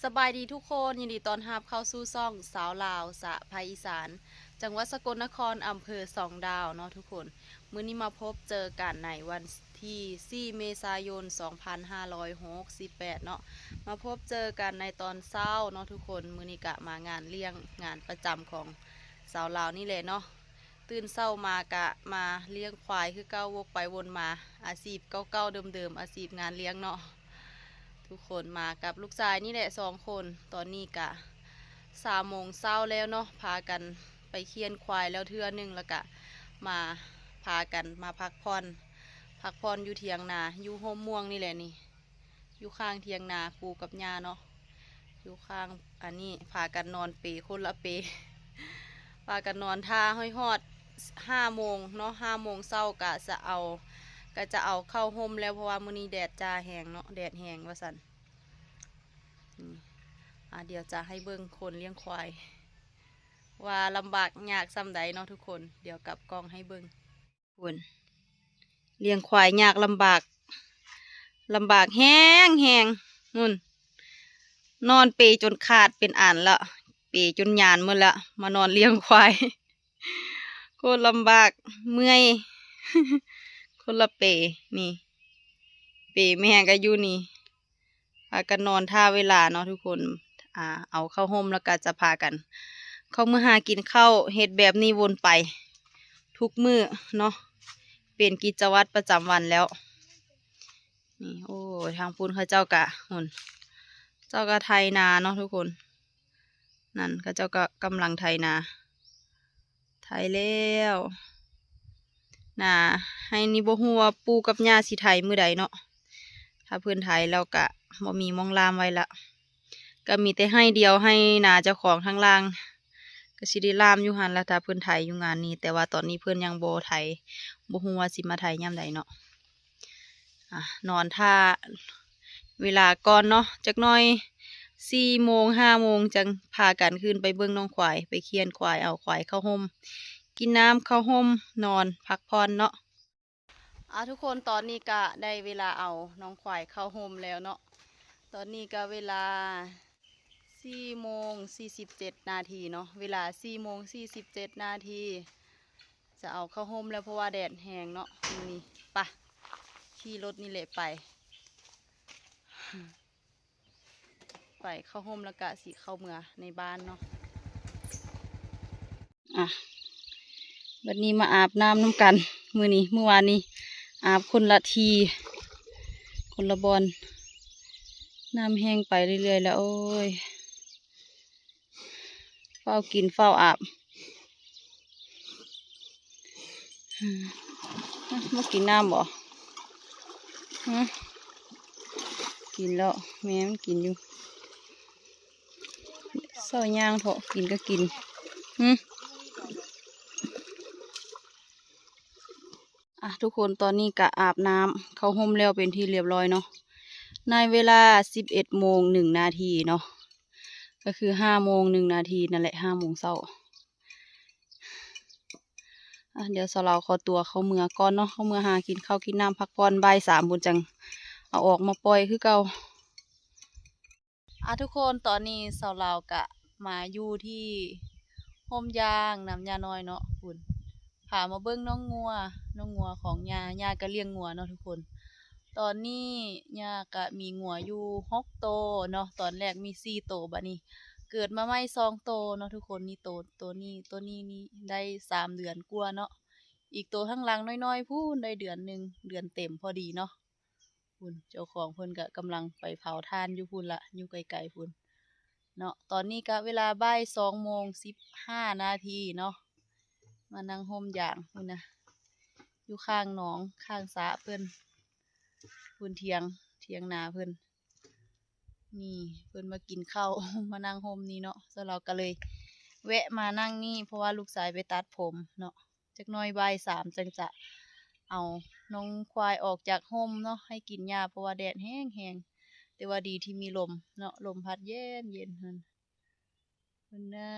ສະບາຍດີທຸກຄົນ, ຍິນດີຕ້ອນຮັບເຂົ້າສູ່ຊ່ອງສາວລາວສະພາອີສານ ຈັງຫວັດສະກົນນະຄອນ ອຳເພີສອງດາວເນາະທຸກຄົນ. ມື້ນີ້ມາພົບເຈີກັນໃນວັນທີສີ່ ເມສາຍົນ ສອງພັນຫ້າຮ້ອຍຫົກສິບແປດເນາະ, ມາພົບເຈີກັນໃນຕອນເຊົ້າເນາະທຸກຄົນ. ມື້ນີ້ກະມາງານລ້ຽງ ງານປະຈຳຂອງສາວລາວນີ້ແຫຼະເນາະ. ຕື່ນເຊົ້າມາກະມາລ້ຽງຄວາຍຄືເກົ່າ, ວົກໄປວົນມາ ອາຊີບເກົ່າໆເດີມໆ ອາຊີບງານລ້ຽງເນາະ. ທຸກຄົນມາກັບລູກຊາຍນີ້ແຫຼະສອງຄົນ. ຕອນນີ້ກະສາມໂມງເຊົ້າແລ້ວເນາະ, ພາກັນໄປຄ້ຽນຄວາຍແລ້ວເທື່ອໜຶ່ງ ແລ້ວກະມາ ພາກັນມາພັກຜ່ອນ, ພັກຜ່ອນຢູ່ຖຽງນາ ຢູ່ຮົ່ມມ່ວງນີ້ແຫຼະນີ້. ຢູ່ຂ້າງຖຽງນາປູ່ກັບຍ່າເນາະ, ຢູ່ຂ້າງອັນນີ້ ພາກັນນອນເປຄົນລະເປ, ພາກັນນອນຖ້າໃຫ້ຮອດຫ້າໂມງເນາະ. ຫ້າໂມງເຊົ້າກະຈະເອົາ ກະຈະເອົາເຂົ້າຮົ່ມແລ້ວ ເພາະວ່າມື້ນີ້ແດດຈ້າແຮງເນາະ, ແດດແຮງວ່າຊັ້ນ. ອາ ດຽວຈະໃຫ້ເບິ່ງຄົນລ້ຽງຄວາຍ ວ່າລຳບາກຍາກສ່ຳໃດເນາະທຸກຄົນ. ດຽວກັບກ້ອງໃຫ້ເບິ່ງ. ພຸ້ນ ລ້ຽງຄວາຍຍາກລຳບາກ, ລຳບາກແຮງໆ. ພຸ້ນ ນອນເປຈົນຂາດເປັນອັນລະ, ເປຈົນຍານໝົດລະ, ມານອນລ້ຽງຄວາຍ. ໂຄດລຳບາກ, ເມື່ອຍ, ຄົນລະເປ. ນີ້ ເປແມ່ກະຢູ່ນີ້. ພາກັນນອນຖ້າເວລາເນາະທຸກຄົນ, ອາ ເອົາເຂົ້າຮົ່ມ ແລ້ວກະຈະພາກັນເຂົ້າເມືອຫາກິນເຂົ້າ. ເຮັດແບບນີ້ວົນໄປທຸກມື້ເນາະ, ເປັນກິດຈະວັດປະຈຳວັນແລ້ວ. ນີ້ ໂອ້ຍ ທາງພຸ້ນເຂົາເຈົ້າກະ ພຸ້ນ ເຈົ້າກະໄຖນາເນາະທຸກຄົນ. ນັ້ນ ເຂົາເຈົ້າກະກຳລັງໄຖນາ, ໄຖແລ້ວ. ນາໄຮ່ນີ້ບໍ່ຮູ້ວ່າປູ່ກັບຍ່າຊິໄຖມື້ໃດເນາະ, ຖ້າເພິ່ນໄຖແລ້ວກະບໍ່ມີໝ່ອງລ່າມໄວ້ລະ, ກະມີແຕ່ໄຮ່ດຽວ ໄຮ່ນາເຈົ້າຂອງທາງລ່າງ ກະຊິໄດ້ລ່າມຢູ່ຫັ້ນລະ ຖ້າເພິ່ນໄຖຢູ່ງານນີ້. ແຕ່ວ່າຕອນນີ້ເພິ່ນຍັງບໍ່ໄຖ, ບໍ່ຮູ້ວ່າຊິມາໄຖຍາມໃດເນາະ. ອາ ນອນຖ້າເວລາກ່ອນເນາະ ຈັກໜ້ອຍ ສີ່ໂມງ ຫ້າໂມງ ຈັ່ງພາກັນຂຶ້ນໄປເບິ່ງນ້ອງຄວາຍ, ໄປຄ້ຽນຄວາຍ ເອົາຄວາຍເຂົ້າຮົ່ມ, ກິນນ້ຳເຂົ້າຮົ່ມ, ນອນພັກຜ່ອນເນາະ. ອາ ທຸກຄົນ, ຕອນນີ້ກະໄດ້ເວລາເອົານ້ອງຄວາຍເຂົ້າຮົ່ມແລ້ວເນາະ. ຕອນນີ້ກະເວລາສີ່ໂມງສີ່ສິບເຈັດນາທີເນາະ, ເວລາສີ່ໂມງສີ່ສິບເຈັດນາທີ ຈະເອົາເຂົ້າຮົ່ມແລ້ວ ເພາະວ່າແດດແຮງເນາະມື້ນີ້. ປະ ຂີ່ລົດນີ້ແຫຼະໄປ, ໄປເຂົ້າຮົ່ມແລ້ວກະຊິເຂົ້າເມືອໃນບ້ານເນາະ. ອາ ບັດນີ້ມາອາບນ້ຳນຳກັນ. ມື້ນີ້ ມື້ວານນີ້ອາບຄົນລະທີ່ ຄົນລະບ່ອນ, ນ້ຳແຫ້ງໄປເລື້ອຍໆແລ້ວ. ໂອ້ຍ ຟ້າວກິນຟ້າວອາບ. ອາ ມາກິນນ້ຳບໍ່? ຫື ກິນແລ້ວ, ແມ່ມັນກິນຢູ່. ເຊົ້າຍ່າງເທາະ ກິນກໍກິນ. ຫື ອາ ທຸກຄົນ, ຕອນນີ້ກະອາບນ້ຳເຂົ້າຮົ່ມແລ້ວເປັນທີ່ລຽບຮ້ອຍເນາະ. ໃນເວລາສິບເອັດໂມງໜຶ່ງນາທີເນາະ, ກໍຄືຫ້າໂມງໜຶ່ງນາທີນັ້ນແຫຼະ, ຫ້າໂມງເຊົ້າ. ອາ ດຽວສາວລາວຂໍຕົວເຂົ້າເມືອກ່ອນເນາະ, ເຂົ້າເມືອຫາກິນເຂົ້າກິນນ້ຳພັກຜ່ອນ, ບ່າຍສາມພຸ້ນຈັ່ງເອົາອອກມາປ່ອຍຄືເກົ່າ. ອາ ທຸກຄົນ, ຕອນນີ້ສາວລາວກະມາຢູ່ທີ່ຮົ່ມຢ່າງນຳຍ່ານ້ອຍເນາະ. ພຸ້ນ ພາມາເບິ່ງນ້ອງງົວ, ນ້ອງງົວຂອງຍ່າ, ຍ່າກະລ້ຽງງົວເນາະທຸກຄົນ. ຕອນນີ້ຍ່າກະມີງົວຢູ່ຫົກໂຕເນາະ, ຕອນແລກມີສີ່ໂຕ, ບາດນີ້ເກີດມາໃໝ່ສອງໂຕເນາະທຸກຄົນ. ນີ້ໂຕ, ໂຕນີ້, ໂຕນີ້ນີ້ໄດ້ສາມເດືອນກວ່າເນາະ, ອີກໂຕທາງຫຼັງນ້ອຍໆພຸ້ນໄດ້ເດືອນໜຶ່ງ, ເດືອນເຕັມພໍດີເນາະ. ພຸ້ນ ເຈົ້າຂອງເພິ່ນກະກຳລັງໄປເຜົາຖ່ານຢູ່ພຸ້ນລະ, ຢູ່ໄກໆພຸ້ນເນາະ. ຕອນນີ້ກະເວລາບ່າຍສອງໂມງສິບຫ້ານາທີເນາະ, ມານັ່ງຮົ່ມຢາງພຸ້ນນະ, ຢູ່ຂ້າງໜອງ ຂ້າງສະເພິ່ນ, ພຸ້ນຖຽງ, ຖຽງນາເພິ່ນ. ນີ້ເພິ່ນມາກິນເຂົ້າ ມານັ່ງຮົ່ມນີ້ເນາະ, ສາວລາວກະເລີຍແວະມານັ່ງນີ້ ເພາະວ່າລູກຊາຍໄປຕັດຜົມເນາະ. ຈັກໜ້ອຍບ່າຍສາມຈັ່ງຈະເອົານ້ອງຄວາຍອອກຈາກຮົ່ມເນາະ ໃຫ້ກິນຫຍ້າ ເພາະວ່າແດດແຮງໆ. ແຕ່ວ່າດີທີ່ມີລົມເນາະ, ລົມພັດເຢັນໆຫັ້ນ. ເພິ່ນນະ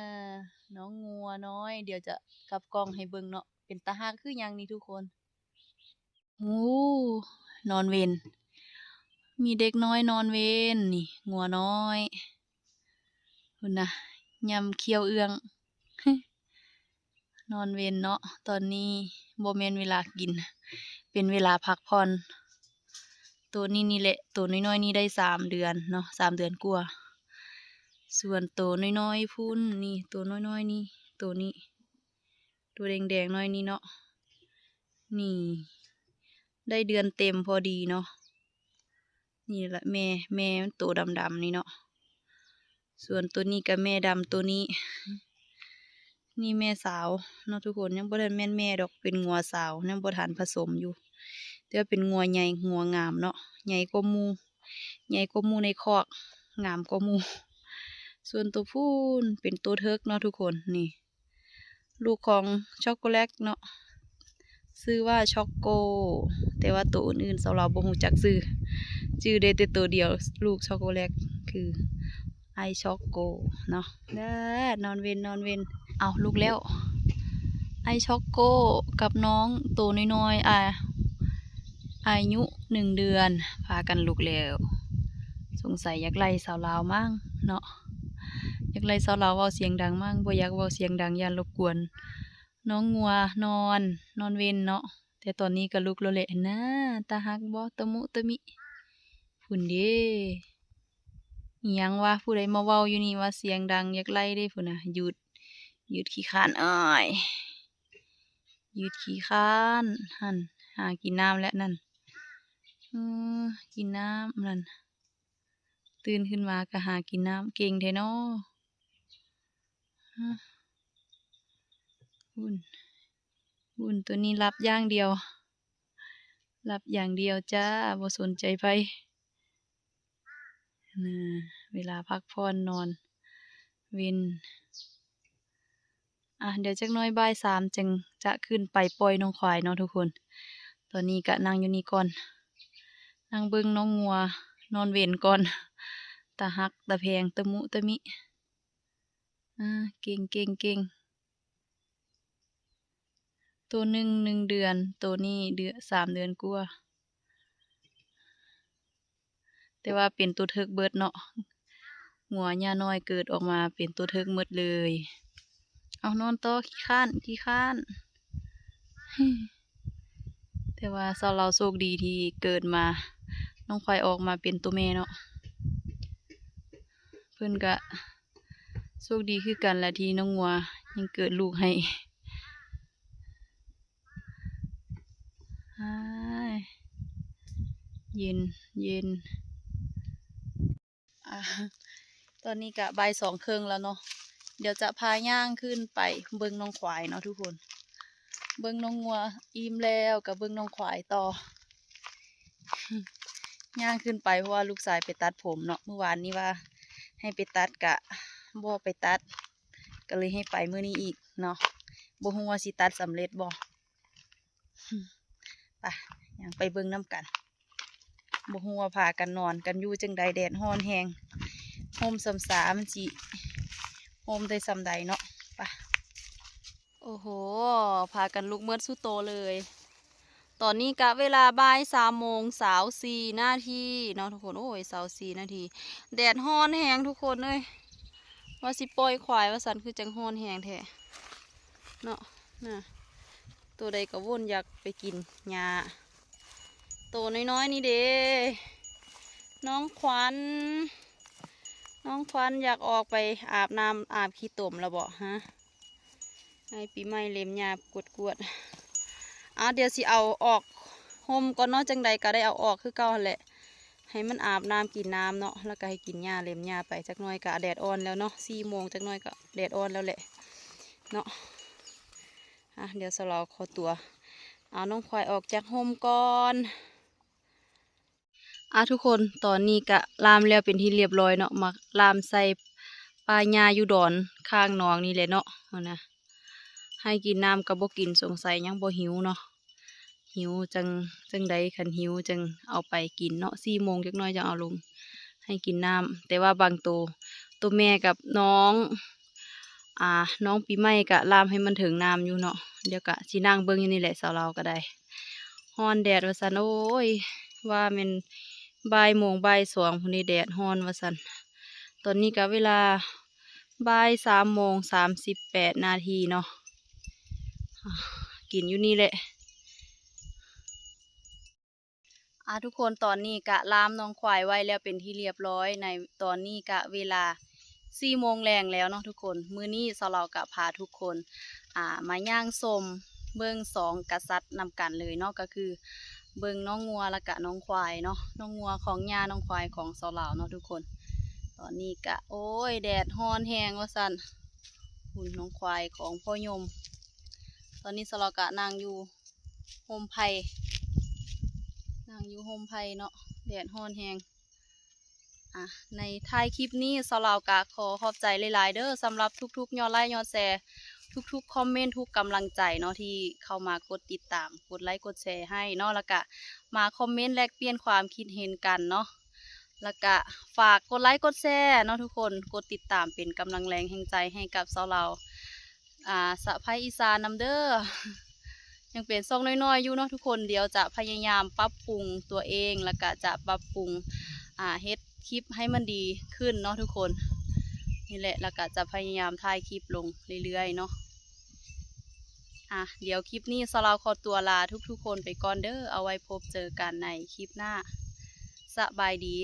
ນ້ອງງົວນ້ອຍ, ດຽວຈະກັບກ້ອງໃຫ້ເບິ່ງເນາະ, ເປັນຕາຮັກຄືຫຍັງນີ້ທຸກຄົນ. ໂອ້ ນອນເວັນ, ມີເດັກນ້ອຍນອນເວັນນີ້, ງົວນ້ອຍ. ພຸ້ນນະ ຍາມຂ້ຽວເອື້ອງ ນອນເວັນເນາະ. ຕອນນີ້ບໍ່ແມ່ນເວລາກິນ ເປັນເວລາພັກຜ່ອນ. ໂຕນີ້ນີ້ແຫຼະ ໂຕນ້ອຍໆນີ້ໄດ້ສາມເດືອນເນາະ ສາມເດືອນກວ່າ. ສ່ວນໂຕນ້ອຍໆພຸ້ນ ນີ້ ໂຕນ້ອຍໆນີ້ ໂຕນີ້ ໂຕແດງໆໜ້ອຍນີ້ເນາະ ນີ້ ໄດ້ເດືອນເຕັມພໍດີເນາະ. ນີ້ລະແມ່ ແມ່ມັນໂຕດຳໆນີ້ເນາະ. ສ່ວນໂຕນີ້ກະແມ່ດຳໂຕນີ້ ນີ້ແມ່ສາວເນາະທຸກຄົນ ຍັງບໍ່ທັນແມ່ນແມ່ດອກ ເປັນງົວສາວ ຍັງບໍ່ທັນຜະສົມຢູ່ ແຕ່ວ່າເປັນງົວໃຫຍ່ ງົວງາມເນາະ ໃຫຍ່ກວ່າໝູ່ ໃຫຍ່ກວ່າໝູ່ໃນຄອກ ງາມກວ່າໝູ່. ສ່ວນໂຕພຸ້ນເປັນໂຕເຖິກເນາະທຸກຄົນ ນີ້ ລູກຂອງຊັອກໂກແລັດເນາະ ຊື່ວ່າຊັອກໂກ ແຕ່ວ່າໂຕອື່ນໆ ສາວລາວບໍ່ຮູ້ຈັກຊື່ ຈື່ໄດ້ແຕ່ໂຕດຽວ ລູກຊັອກໂກແລັດ ຄືອ້າຍຊັອກໂກເນາະ. ເດີ ນອນເວັນ ນອນເວັນ ເອົ້າ ລຸກແລ້ວ. ອ້າຍຊັອກໂກກັບນ້ອງໂຕນ້ອຍໆ ອາ ອາຍຸໜຶ່ງເດືອນ ພາກັນລຸກແລ້ວ. ສົງໄສຢາກໄລ່ສາວລາວມັ້ງເນາະ ຢາກໄລ່ສາວລາວເວົ້າສຽງດັງມັ້ງ ບໍ່ຢາກເວົ້າສຽງດັງ ຢ້ານລົບກວນນ້ອງງົວນອນ ນອນເວັນເນາະ. ແຕ່ຕອນນີ້ກະລຸກແລ້ວແຫຼະ ຫັ້ນນາ ຕາຮັກບໍ່ ຕະມຸຕະມິ ພຸ້ນເດ້. ອີ່ຫຍັງວະ ຜູ້ໃດມາເວົ້າຢູ່ນີ້ວ່າສຽງດັງ ຢາກໄລ່ເດ້ ພຸ້ນນະ ຢຸດ ຢຸດຂີ້ຄ້ານ ເອີຍ ຢຸດຂີ້ຄ້ານ ຫັ້ນ ຫາກິນນ້ຳແລ້ວນັ້ນ ເອີ ກິນນ້ຳນັ້ນ. ຕື່ນຂຶ້ນມາກະຫາກິນນ້ຳ ເກັ່ງແທ້ເນາະ. ຫາ ວຸ້ນ ວຸ້ນ ໂຕນີ້ຫຼັບຢ່າງດຽວ ຫຼັບຢ່າງດຽວຈ້າ ບໍ່ສົນໃຈໃຜ. ນາ ເວລາພັກຜ່ອນນອນເວັນ. ອ່ະ ດຽວຈັກໜ້ອຍບ່າຍສາມຈຶ່ງຈະຂຶ້ນໄປປ່ອຍນ້ອງຄວາຍເນາະທຸກຄົນ. ຕອນນີ້ກະນັ່ງຢູ່ນີ້ກ່ອນ ນັ່ງເບິ່ງນ້ອງງົວນອນເວັນກ່ອນ. ຕາຮັກຕາແພງ ຕະມຸຕະມິ ອ່າ ເກັ່ງ ເກັ່ງ ເກັ່ງ. ໂຕໜຶ່ງ ໜຶ່ງເດືອນ ໂຕນີ້ເດືອນ ສາມເດືອນກວ່າ. ແຕ່ວ່າເປັນໂຕເຖິກເບິດເນາະ ງົວຍ່ານ້ອຍເກີດອອກມາເປັນໂຕເຖິກໝົດເລີຍ. ເອົາ ນອນຕໍ່ ຂີ້ຄ້ານ ຂີ້ຄ້ານ. ແຕ່ວ່າຊາວລາວໂຊກດີທີ່ເກີດມາ ນ້ອງຄວາຍອອກມາເປັນໂຕແມ່ເນາະ. ເພິ່ນກະໂຊກດີຄືກັນແຫຼະ ທີ່ນ້ອງງົວຍັງເກີດລູກໃຫ້. ອ້າຍ ເຢັນ ເຢັນ. ອ່າ ຕອນນີ້ກະບ່າຍສອງເຄິ່ງແລ້ວເນາະ. ດຽວຈະພາຍ່າງຂຶ້ນໄປເບິ່ງນ້ອງຄວາຍເນາະທຸກຄົນ. ເບິ່ງນ້ອງງົວອີ່ມແລ້ວກະເບິ່ງນ້ອງຄວາຍຕໍ່. ຍ່າງຂຶ້ນໄປ ເພາະວ່າລູກຊາຍໄປຕັດຜົມເນາະ. ມື້ວານນີ້ວ່າໃຫ້ໄປຕັດກະບໍ່ໄປຕັດ ກະເລີຍໃຫ້ໄປມື້ນີ້ອີກເນາະ. ບໍ່ຮູ້ວ່າຊິຕັດສຳເລັດບໍ່. ໄປ ຍ່າງໄປເບິ່ງນຳກັນ. ບໍ່ຮູ້ວ່າພາກັນນອນກັນຢູ່ຈັ່ງໃດ ແດດຮ້ອນແຮງ. ຮົ່ມຊຳສາ ມັນຊິຮົ່ມໄດ້ສ່ຳໃດເນາະ. ໄປ. ໂອ້ໂຫ ພາກັນລຸກເໝິດສູ່ໂຕເລີຍ. ຕອນນີ້ກະເວລາບ່າຍສາມໂມງຊາວສີ່ນາທີເນາະທຸກຄົນ. ໂອ້ຍ ຊາວສີ່ນາທີ ແດດຮ້ອນແຮງທຸກຄົນເອີຍ. ວ່າຊິປ່ອຍຄວາຍວ່າຊັ້ນ ຄືຈັ່ງຮ້ອນແຮງແທ້ເນາະ. ນະ ໂຕໃດກະວົນຢາກໄປກິນຫຍ້າ. ໂຕນ້ອຍໆນີ້ເດ ນ້ອງຂວັນ ນ້ອງຂວັນຢາກອອກໄປອາບນ້ຳອາບຂີ້ຕົມລະເບາະ ຮະ? ໃຫ້ປີໃໝ່ເລັມຫຍ້າກວດໆ. ອ່າ ດຽວຊິເອົາອອກຮົ່ມກ່ອນເນາະ ຈັ່ງໃດກະໄດ້ເອົາອອກຄືເກົ່າຫັ້ນແຫຼະ ໃຫ້ມັນອາບນ້ຳກິນນ້ຳເນາະ ແລ້ວກະໃຫ້ກິນຫຍ້າເລັມຫຍ້າໄປ. ຈັກໜ້ອຍກະແດດອ່ອນແລ້ວເນາະ ສີ່ໂມງ ຈັກໜ້ອຍກະແດດອ່ອນແລ້ວແຫຼະເນາະ. ອ່ະ ດຽວສາວລາວຂໍຕົວເອົານ້ອງຄວາຍອອກຈາກຮົ່ມກ່ອນ. ອ່າ ທຸກຄົນ ຕອນນີ້ກະລ່າມແລ້ວເປັນທີ່ລຽບຮ້ອຍເນາະ ມາລ່າມໃສ່ປ່າຫຍ້າຢູ່ດອນຂ້າງໜອງນີ້ແຫຼະເນາະ. ຫັ້ນນະ ໃຫ້ກິນນ້ຳກະບໍ່ກິນ ສົງໄສຍັງບໍ່ຫິວເນາະ. ຫິວຈັ່ງ ຈັ່ງໃດ ຄັນຫິວຈັ່ງເອົາໄປກິນເນາະ ສີ່ໂມງຈັກໜ້ອຍຈັ່ງເອົາລົງໃຫ້ກິນນ້ຳ. ແຕ່ວ່າບາງໂຕ ໂຕແມ່ກັບນ້ອງ ອ່າ ນ້ອງປີໃໝ່ກະລ່າມໃຫ້ມັນເຖິງນ້ຳຢູ່ເນາະ. ດຽວກະຊິນັ່ງເບິ່ງຢູ່ນີ້ແຫຼະ ສາວລາວກະໄດ້. ຮ້ອນແດດວ່າຊັ້ນ ໂອ້ຍ ວ່າແມ່ນບ່າຍໂມງບ່າຍສອງພຸ້ນເດ ແດດຮ້ອນວ່າຊັ້ນ. ຕອນນີ້ກະເວລາ ບ່າຍສາມໂມງສາມສິບແປດນາທີເນາະ ອາ ກິນຢູ່ນີ້ແຫຼະ. ອາ ທຸກຄົນ ຕອນນີ້ກະລ່າມນ້ອງຄວາຍໄວ້ແລ້ວເປັນທີ່ລຽບຮ້ອຍ. ໃນຕອນນີ້ກະເວລາສີ່ໂມງແລງແລ້ວເນາະທຸກຄົນ. ມື້ນີ້ສາວລາວກະພາທຸກຄົນ ອາ ມາຍ່າງຊົມເບິ່ງສອງກະສັດນຳກັນເລີຍເນາະ ກະຄືເບິ່ງນ້ອງງົວ ແລ້ວກະນ້ອງຄວາຍເນາະ. ນ້ອງງົວຂອງຍ່າ ນ້ອງຄວາຍຂອງສາວລາວເນາະທຸກຄົນ. ຕອນນີ້ກະ ໂອ້ຍ ແດດຮ້ອນແຮງວ່າຊັ້ນ. ພຸ້ນ ນ້ອງຄວາຍຂອງພໍ່ຍົມ. ຕອນນີ້ສາວລາວກະນັ່ງຢູ່ ຮົ່ມໄຜ່ ນັ່ງຢູ່ຮົ່ມໄຜ່ເນາະ ແດດຮ້ອນແຮງ. ອາ ໃນທ້າຍຄລິບນີ້ ສາວລາວກະຂໍຂອບໃຈຫຼາຍໆເດີ້ ສຳລັບທຸກໆຍອດໄລຍອດແຊ ທຸກໆຄອມເມັນ ທຸກກຳລັງໃຈເນາະ ທີ່ເຂົ້າມາກົດຕິດຕາມ ກົດໄລກົດແຊໃຫ້ເນາະ ແລ້ວກະມາຄອມເມັນແລກປ່ຽນຄວາມຄິດເຫັນກັນເນາະ. ແລ້ວກະຝາກກົດໄລກົດແຊເນາະທຸກຄົນ ກົດຕິດຕາມເປັນກຳລັງແຮງແຮງໃຈໃຫ້ກັບສາວລາວ ອາ ສະໃພ້ອີສານນຳເດີ້. ຍັງເປັນຊ່ອງນ້ອຍໆຢູ່ເນາະທຸກຄົນ. ດຽວຈະພະຍາຍາມປັບປຸງຕົວເອງ ແລ້ວກະຈະປັບປຸງ ອາ ເຮັດຄລິບໃຫ້ມັນດີຂຶ້ນເນາະທຸກຄົນ. ນີ້ແຫຼະ ແລ້ວກະຈະພະຍາຍາມຖ່າຍຄລິບລົງເລື້ອຍໆເນາະ. ອາ ດຽວຄລິບນີ້ສາວລາວຂໍຕົວລາທຸກໆຄົນໄປກ່ອນເດີ້. ເອົາໄວ້ພົບເຈີກັນໃນຄລິບໜ້າ. ສະບາຍດີ.